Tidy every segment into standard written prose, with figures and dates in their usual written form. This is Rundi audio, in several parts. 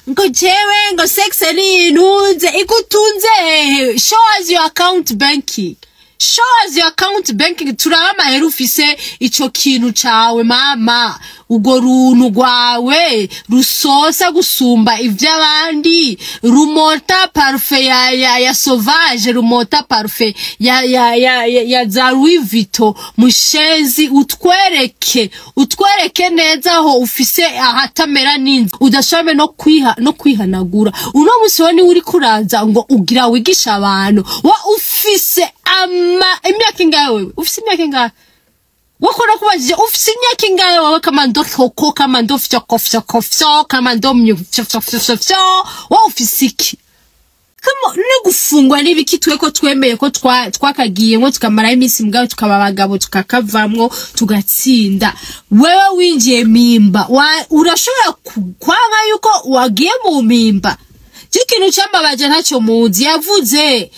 Ngo jewe ngo sex ni intunze, igutunze hehe? Show us your account banking, show us your account banking, turaba amahera ufise. Ico kintu cawe mama, urwo runtu rwawe rusosa gusumba ivy'abandi, rumota parfum ya Sauvage, rumota parfum ya za Louis Vuitton. Mushenzi, utwereke neza aho ufise ahatamera n'inzu udashobora no kwiha no kwihanagura. Uno musi wo niwe uriko uraza ngo ugira wigisha abantu. Wa ufise ama imyaka ingahe wewe? Ufise imyaka ingahe? Wakora kubajije, ufise imyaka ingahe wewe? Kamando koko, kamando fyoko fyoko fyo, kamando myu fyo fyo fyo fyo fyo, wowe ufise iki? Kamo no gufungwa n'ibiki? Twe ko twemeye ko twakagiyemwo tukamarayo iminsi, mugabo tukaba abagabo, tukakavamwo tugatsinda. Wewe winjiye mimba, urashobora kwanga yuko wagiye mu mimba? Ikintu cambabaje ntacyo muzi, yavuze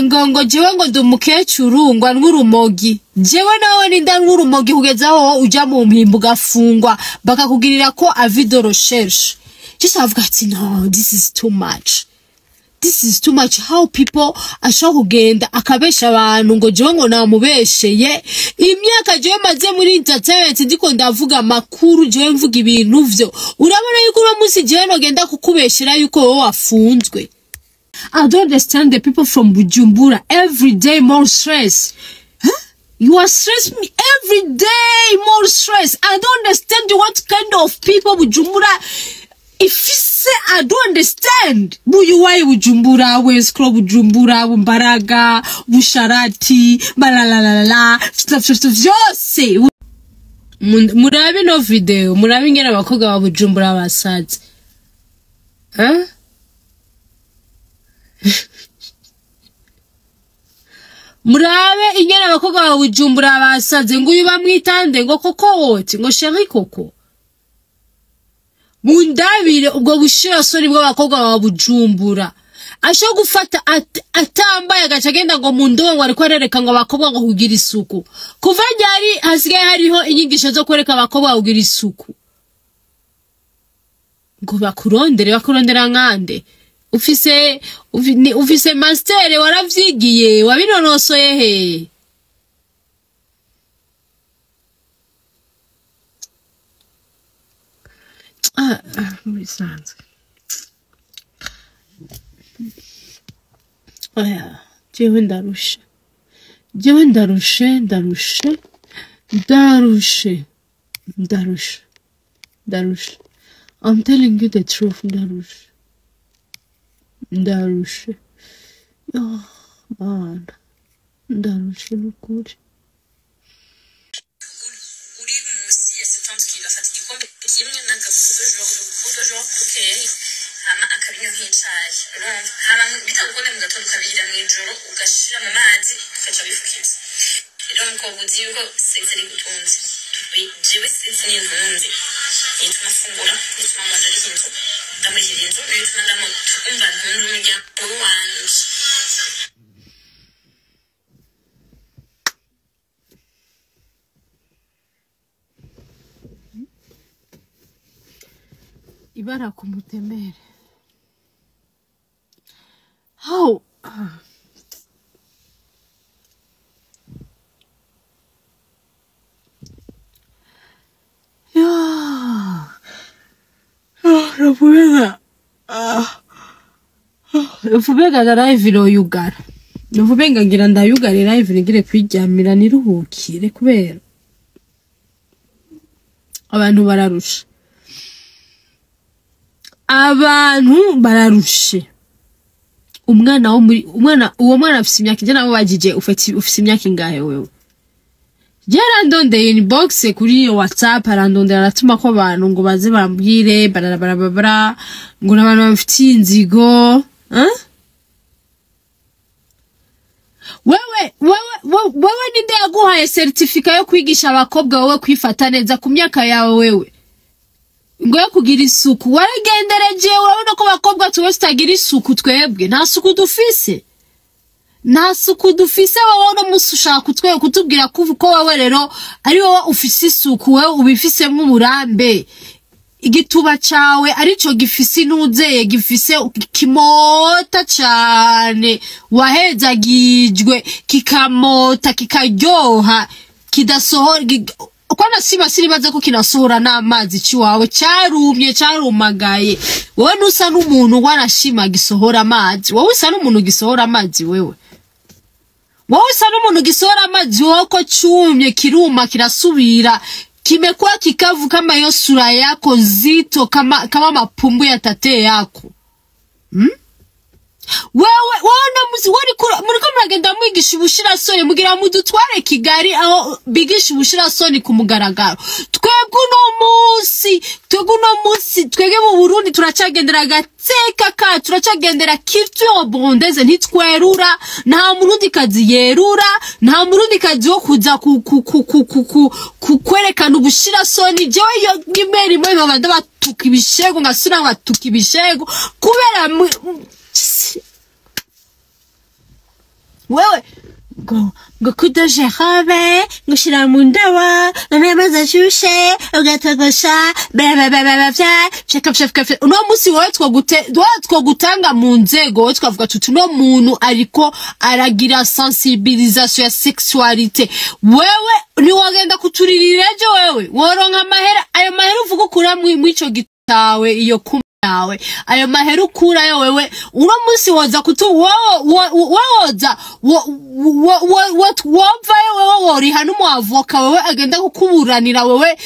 ngo jewe ngo ndi umukecuru ngo anywe urumogi. Jewe nawe ninda nywa urumogi kugeza aho uja mu mpimba ugafungwa, bakakugirira ko avis de recherche? Just avuga ati no, this is too much, this is too much. How people ashobora kugenda akabesha abantu ngo jewe ngo namubesheye? Imyaka jewe maze muri entertainment ndiko ndavuga amakuru, jewe mvuga ibintu vyo, urabona yuko uno munsi jewe nogenda kukubeshera yuko wowe wafunzwe? I don't understand the people from Bujumbura. Every day more stress. Huh? You are stress me every day more stress. I don't understand what kind of people Bujumbura ifise. I don't understand. Buyu Bujumbura, Wescro Bujumbura, Bumbaraga, Busharati, balalalala, vyose. Murabe no video, murabe ingene abakobwa ba Bujumbura basaze. Huh? Murabe ingene abakobwa ba Bujumbura basaze. Ngo uyu bamwitande ngo koko wote, ngo chéri koko. Mundabire ubwo bushirasoni bw'abakobwa ba Bujumbura. Ashobora gufata atambaye agaca agenda ngo mu ndobo, ngo ariko arereka ngo abakobwa ngo kugira isuku. Kuva ryari hasigaye hariho inyigisho zo kwereka abakobwa kugira isuku? Ngo bakurondere, bakurondera nkande? Ufise ufise master, waravyigiye, wabinonosoye he? Ah, bisanzwe. Oya, jewe ndarushe, jewe ndarushe, ndarushe, ndarushe, ndarushe, ndarushe. I'm telling you the truth, ndarushe, ndarushe. Oh man, ndarushe n'ukuri. Uri munsi ya 70 kilo, afata igikombe kimwe n'agafuzo genre bukeyi, hama akabinywa nk'icayi, urumva? Hama bitagukombe mu gatondo, ukabirira mw'ijoro, ugashira mu mazi, ugaca wifukiza. Rero umukobwa uzi yuko sex ari gutunze, jewe sex ni intunze, nituma afungura, nituma mwaje ariha inzu, ndamurihira inzu, nituma ndamutumva ntunze umuryango wanje. Ibara ku mutemere. How? Ya. Ravuga. Uvuga live iroyugara. Uvuga ngira ndayugara live nigire kwiryamira niruhukire, kubera abantu bararusha. Abantu bararushe. Umwana wo muri umwana, uwo mwana afise imyaka ijana, nabo bagije ufise imyaka ingahe wewe? Yarandondeye inbox kuri iyo WhatsApp, arandondera, aratuma ko abantu ngo baze bambwire barabara ngo n'abantu bafitiye inzigo. Hein? Wewe ninde yaguhaye certificat yo kwigisha abakobwa wowe kwifata neza ku myaka yawe wewe? Ngo yo kugira isuku, waragendereje urabona ko abakobwa tuwe tutagira isuku, twebwe nta suku dufise. Nta suku dufise. Wowe uno musi ushaka kutubwira ko wowe rero ari wowe ufise isuku, wewe ubifisemwo umurambe. Igituba cawe arico gifise inuzeye, gifise kimota cane, wahezagijwe kikamota kikaryoha, kidasohora kwana siba siribaza ko kinasohora n'amazi ciwawe carumye, carumagaye. Wowe ntusa n'umuntu wanashima gisohora amazi. Wowe usa n'umuntu gisohora amazi. Wewe, wowe usa n'umuntu gisohora amazi. Wowe ko cumye, kiruma, kirasubira kimekuwa kikavu kama hiyo sura yako nzito kama mapumbu ya tate yako, Wewe, wewe na muzi wari muriko muragenda mwigisha ubushirasoni, mugira mudutware Kigali aho bigisha ubushirasoni ku mugaragaro. Twebwe uno munsi twebwe mu Burundi turacagendera agateka kacu, turacagendera culture burundaise. Ntitwerura, nta murundi kazi yerura, nta murundi kazi wo kuza ku kwerekana ubushirasoni. Jewe iyo rimwe rimwe nkaba ndabatuka ibishego, ngasubira nkabatuka ibishego kubera wewe ngo kudoje habe ngo shira mu ndobo n'amazi ashushe ugatogosha bebebebebe vya fyeka fyeka fyeka. Uno munsi wowe twogute, wowe twogutanga mu nzego, wowe twavuga tuti uno muntu ariko aragira sensibilisation ya sexualité. Wewe ntiwagenda kuturirira ejo, wewe woronka amahera, ayo mahera uvuga ukura mw'ico gitawe, iyo kuma yawe, ayo mahera ukurayo. Wewe uno munsi woza kutu wowe woza wovayo, wewe woriha n'umuavoka wewe agenda kukuburanira. Wewe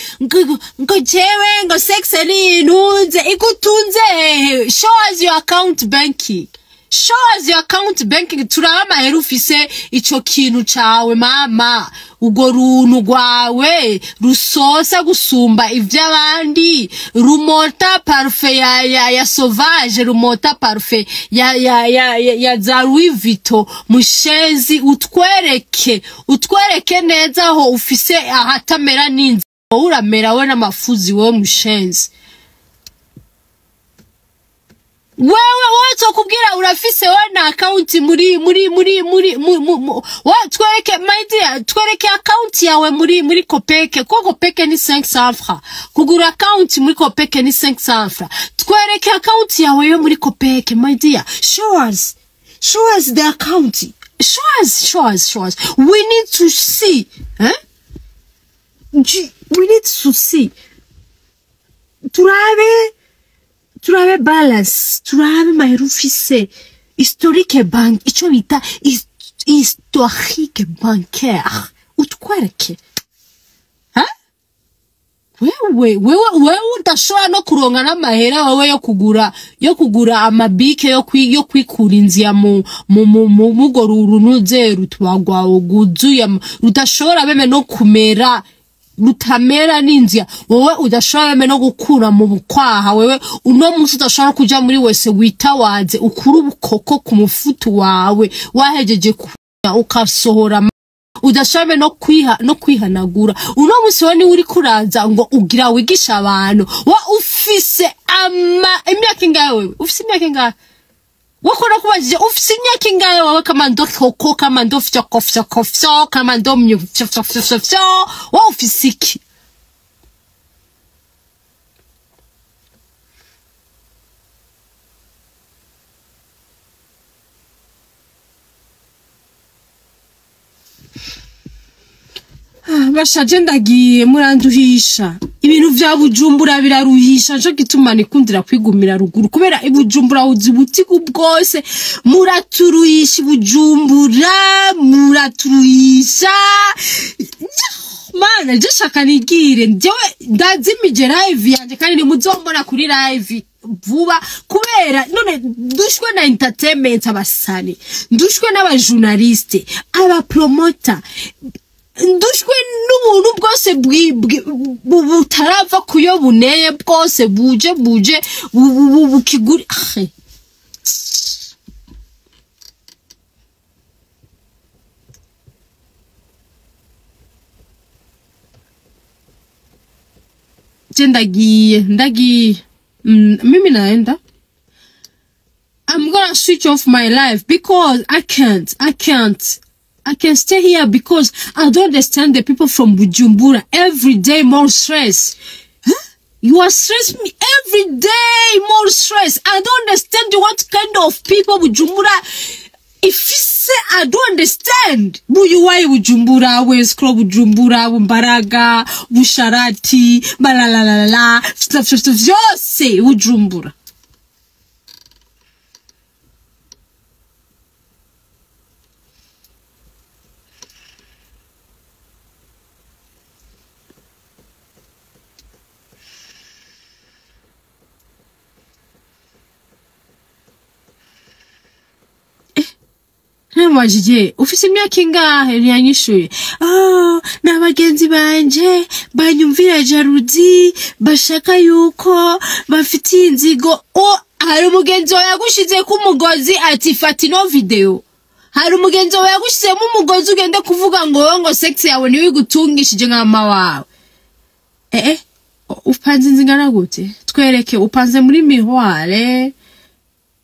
ngo jewe ngo sexe ni intunze, igutunze hehe? Show us your account banking, show us your account banking, turabe amahera ufise. Ico kintu cawe mama, urwo runtu rwawe rusosa gusumba ivy'abandi, rumota parfum ya Sauvage, rumota parfum ya za Louis Vuitton, mushenzi, utwereke neza aho ufise ahatamera n'inzu. Wowe uramera we n'amafuzi, wowe mushenzi. Wewe, wowe tokubwira urafise wowe na account muri wowe twereke, my dear, twereke account yawe muri COOPEC, ko COOPEC ni 500 francs. Kugura account muri COOPEC ni 500 francs. Twereke account yawe yo muri COOPEC, my dear. Show us, show us the account, show us, show us, show us. We need to see, hein? We need to see, turabe balance, turabe mahera ufise, historique bank, ico bita historique bancaire, utwereke. Ha, wewe, wewe, wewe udashobora no kuronka n'amahera wewe yo kugura amabike yo kwikura inzira mu mugo runuze rutwagwawe guzuye, rudashobora beme no kumera, rutamera n'inzira. Wowe udashobora beme no gukura mu bukwaha. Wewe uno munsi udashobora kuja muri wese witawaze ukure ubukoko ku mufutu wawe wahejeje kunya ukasohora, udashobora no kwihanagura. Uno munsi wowe niwe uriko uraza ngo ugira wigisha abantu. Wa ufise ama imyaka ingahe? Wewe ufise imyaka ingahe? Wakora kubajije, ufise imyaka ingahe wewe? Kama ndo koko, kama ndo fyoko fyoko fyo, kama ndo myu fyo fyo fyo fyo fyo, wowe ufise iki? Bashaje, ndagiye, muranduhisha. Ibintu vya Bujumbura biraruhisha, nico gituma nikundira kwigumira ruguru, kubera iBujumbura uzi ubutigu bwose. Muraturuhisha iBujumbura, muraturuhisha. Mana, je shaka nigire, njyewe ndazimije live yanje kandi nimuzombona kuri live vuba, kubera none dushwe na entertainment, abasani ndushwe n'abajournaliste, abapromota ndushwe n'ubuntu bwose butarava kuyo buneye bwose buje bukiguri. Ah, je ndagiye, ndagiye. Mimi naenda. I'm gonna switch off my life because I can't, I can't. I can stay here because I don't understand the people from Bujumbura. Every day more stress. Huh? You are stress me every day, more stress. I don't understand what kind of people Bujumbura ifise. I don't understand. Buyu Bujumbura, Wescro Bujumbura, Bumbaraga, Busharati, balalalala, vyose Bujumbura. Namubajije ufise imyaka ingahe, ntiyanyishuye. Ah, ni abagenzi banje banyumvira jalousie, bashaka yuko bafitiye inzigo. O, hari umugenzi wawe yagushizeko umugozi ati fata ino video. Hari umugenzi wawe yagushizemo umugozi ugende kuvuga ngo wowe ngo sex yawe niwe igutungishije nka mama wawe. Eh, upanze inzu ingana gute? Twereke, upanze muri miroir,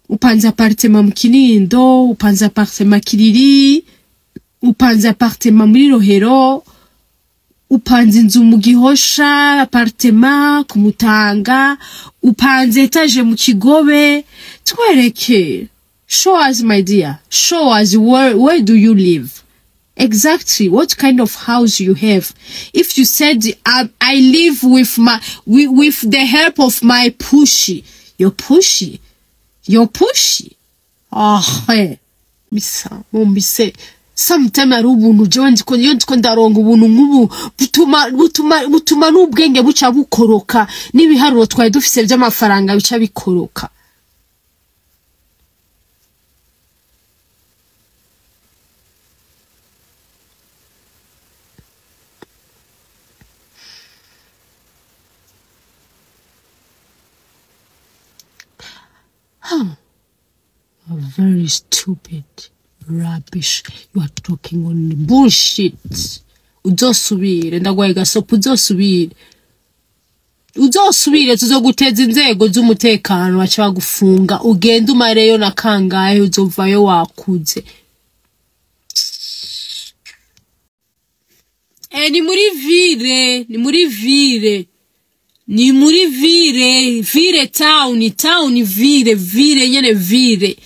upanze appartement mu Kinindo, upanze appartement Kiriri, upanze appartement muri Rohero, upanze inzu mu Gihosha, appartement ku Mutanga, upanze étage mu Kigobe. Twereke. Show us, my dear. Show us where do you live? Exactly what kind of house you have. If you said I live with my with the help of my pushy, your pushy. Your pushy. Ah, hey. Misa, mumbise. Sometimes ari ubuntu jewe ndiko iyo ndiko ndaronga ubuntu nk'ubu butuma n'ubwenge buca bukoroka, n'ibiharuro twari dufise by'amafaranga bica bikoroka. Very stupid rubbish. You are talking on bullshit. Uzosubire, ndagwaye gasopo, uzosubire. Uzosubire tuzoguteza inzego z'umutekano baca bagufunga, ugende umareyo na kangahe, uzovayo wakuze. Ni muri ville, ni muri ville. Ni muri ville, ville town, town ville, ville nyene ville.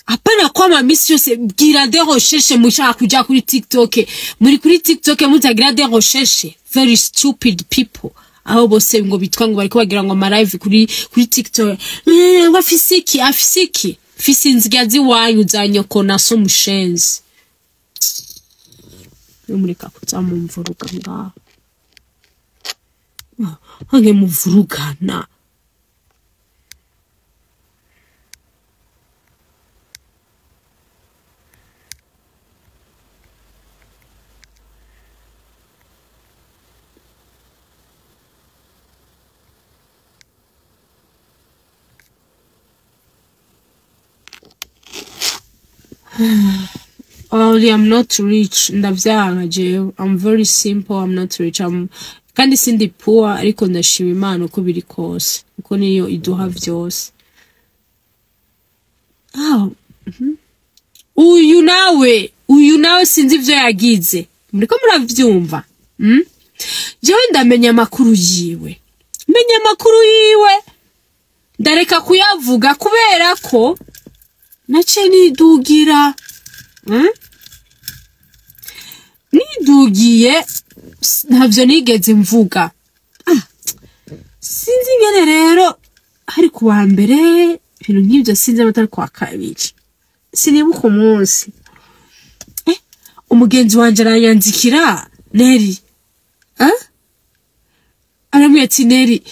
Apana kwama misi yose gira des recherches mushaka kuja kuri TikTok. Muri kuri TikTok mutagira des recherches. Very stupid people. Aho bose ngo bitwa ngo bariko bagira ngo ama live kuri TikTok. Ngo afisiki, afisiki. Fisi inziga ziwanyu za nyoko na so mushenzi. Mureka kuzamumvuruga ngaho. Hange muvurugana. Only I'm not rich. Ndavyanga jewe. I'm very simple. I'm not rich. I'm kandi sindi poor, ariko ndashima Imana uko biri kose, kuko niyo iduha vyose. Ah, uyu nawe sinzi ivyo yagize. Muriko muravyumva? Jewe ndamenya amakuru yiwe. Menya amakuru yiwe. Ndareka kuyavuga kubera ko nace nidugira. Nidugiye ntavyo nigeze mvuga. Sinzi ingene rero hari kuwa mbere ibintu nk'ivyo, sinzi amatari kwa kabiri, sinibuka umunsi. Umugenzi wanje aranyandikira Neri, arambwira ati Neri,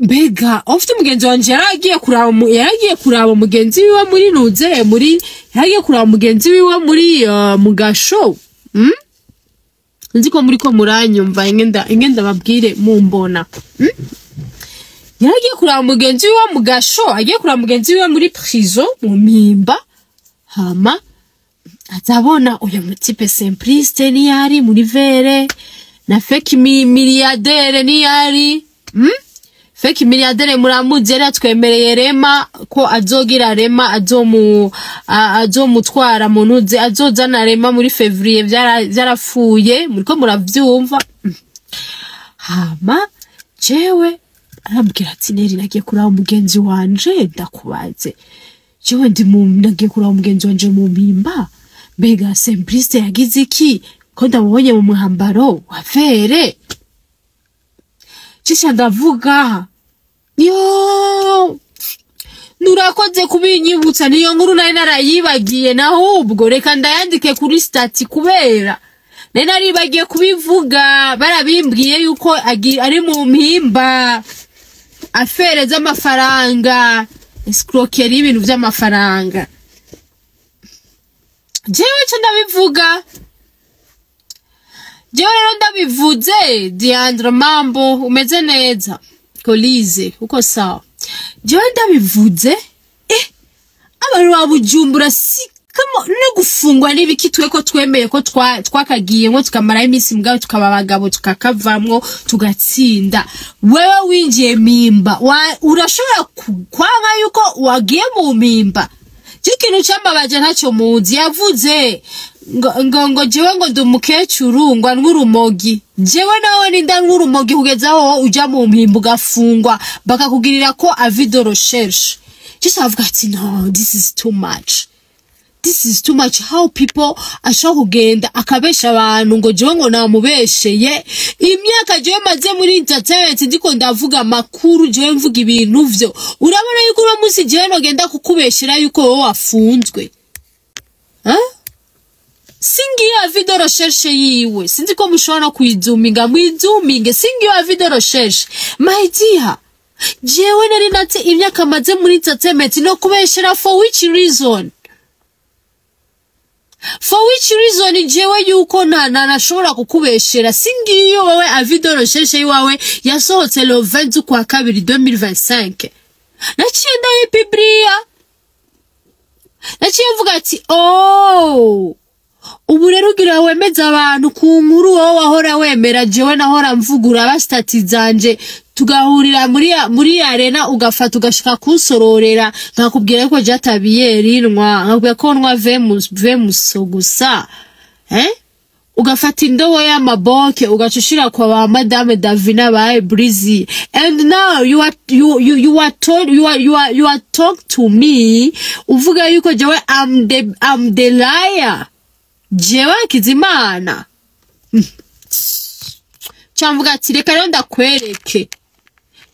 mbega ufite umugenzi wanje yaragiye kuraba mugenzi wiwe muri nuze muri yaragiye kuraba mugenzi wiwe muri mugasho. Nzi ko muri ko muranyumva, ingenda babwire mumbona. Yaragiye kuraba mugenzi wiwe mugasho, agiye kuraba mugenzi wiwe muri prison mu Mpimba. Hama azabona uyu mutipe simpliste ni yari muri vere na fake milliardaire ni yari. Fake milliardaire muramuzi, yari atwemereye Rema ko azogira Rema azomutwara mu ntuze, azozana Rema muri Fevrier, byarapfuye, muriko muravyumva. Hama Jewe arambwira ati: "Neri, nagiye kuraba umugenzi wanje, ndakubaze, jewe ndi mu nagiye kuraba umugenzi wanje mu Mpimba, mbega Simplice yagize iki ko ndamubonye mu mwambaro wa vert?" Cisha ndavuga: "Yo, nurakoze kubinyibutsa, niyo nkuru nari narayibagiye. Nahubwo reka ndayandike kuri statut, kubera nari naribagiye kubivuga. Barabimbwiye yuko ari mu Mpimba, affaires z'amafaranga, escroquerie y'ibintu vy'amafaranga." Jewe co ndabivuga, jewe rero ndabivuze. Diandre, mambo, umeze neza? Kolize uko sawa? Jewe ndabivuze, abantu ba Bujumbura si kama no gufungwa n'ibiki, twe ko twemeye ko twakagiyemwo tukamarayo iminsi, mugabo tukaba abagabo, tukakavamwo, tugatsinda. Wewe winjiye Mpimba, urashobora kwanga yuko wagiye mu Mpimba? Je, ikintu cambabaje ntacyo muzi. Yavuze ngo jewe ngo ndi umukecuru, ngo anywe urumogi. Jewe nawe ninda nywa urumogi kugeza aho uja mu Mpimba ugafungwa, bakakugirira ko avis de recherche? Just avuga ati: "No, this is too much, this is too much." How people ashobora kugenda akabesha abantu ngo jewe ngo namubesheye? Imyaka jewe maze muri entertainment ndiko ndavuga amakuru, jewe mvuga ibintu vyo, urabona yuko uno munsi jewe nogenda kukubeshera yuko wowe wafunzwe, huh? Singiyo avis de recherche yiwe, sinzi ko mushobora no kuyizuminga, mwizuminge. Singiyo avis de recherche, my dear. Jewe nari natse imyaka maze muri entertainment no kubeshera, for which reason? For which reason jewe yuko nta nashobora kukubeshera? Singiyo wowe avis de recherche yiwawe yasohotse le 20 z'ukwa kabiri 2025. Naciye ndayipibriya, naciye mvuga ati: "Oh, ubu rero ugira wemeza abantu ku nkuru wowe wahora wemera." Jewe nahora mvugura ba statut zanje, tugahurira muri arena, ugafata ugashika kunsororera, nkakubwira ko jatabiye rinwa, nkakubwira ko nwa vemuso gusa, eh? Ugafata indobo y'amaboke, ugaca ushira kwa ba Madame Davina, ba Breezy, and now you are you you you are told you are you are you are talk to me, uvuga yuko jewe I'm the liar. Jewe Hakizimana camvuga ati: "Reka rero ndakwereke."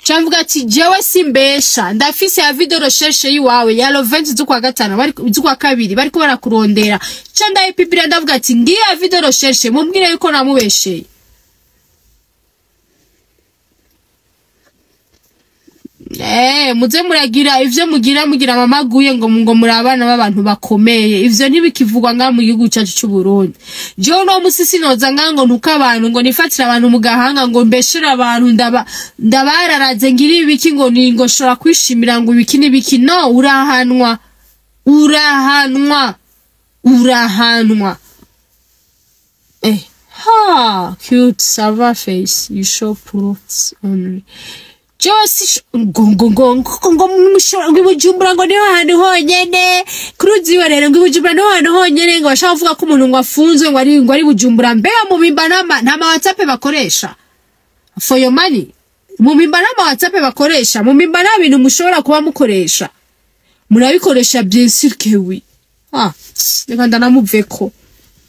Camvuga ati: "Jewe simbesha, ndafise avis de recherche yiwawe ya le 20 z'ukwa gatanu, bari z'ukwa kabiri, bariko barakurondera." Ca ndayipibira, ndavuga ati: "Ngiye avis de recherche, mumbwire yuko namubesheye." Muze muragira ivyo mugira, mugira mamaguye ngo muri abana b'abantu bakomeye. Ivyo ntibikivugwa nga mu gihugu cyacu cy'u Burundi. Jewe no musi sinoza nga ngo ntuka abantu, ngo nifatire abantu mu gahanga, ngo mbeshere abantu, ndabararaze, ngira ibiki, ngo ni ngo shobora kwishimira ngo ibiki n'ibiki. No, urahanwa, urahanwa, urahanwa. Ha, cute sava face, you show proofs only. Jewe si ngo ngo Ibujumbura ngo niho hantu honyene kuri uziwe rero, ngo Ibujumbura niho hantu honyene ngo bashaka kuvuga ko umuntu ngo afunzwe, ngo ari Bujumbura. Mbega mu Mpimba nta ma WhatsApp bakoresha for your money? Mu Mpimba nta ma WhatsApp bakoresha? Mu Mpimba nta bintu mushobora kuba mukoresha? Murabikoresha, bien sûr que oui. Ah, reka ndanamuveko.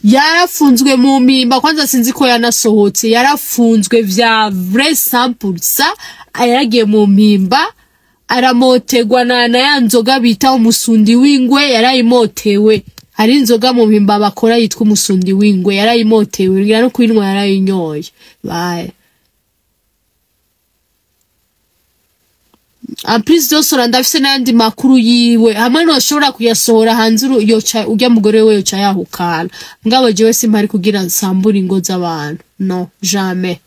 Yarafunzwe mu Mpimba kwanza, sinzi ko yanasohotse. Yarafunzwe vya vrai simple sa, yaragiye mu Mpimba, aramotegwa na ya nzoga bita umusundi w'ingwe. Yarayimotewe. Hari inzoga mu Mpimba bakora yitwa umusundi w'ingwe. Yarayimotewe, ngira no kuyinywa yarayinyoye. Bye. En plus dosora, ndafise n'ayandi makuru yiwe hamwe noshobora kuyasohora hanze, yoca urya mugore we yoca yahukana. Ngabo jewe simpari kugira nsambure ingo z'abantu, no, jamais.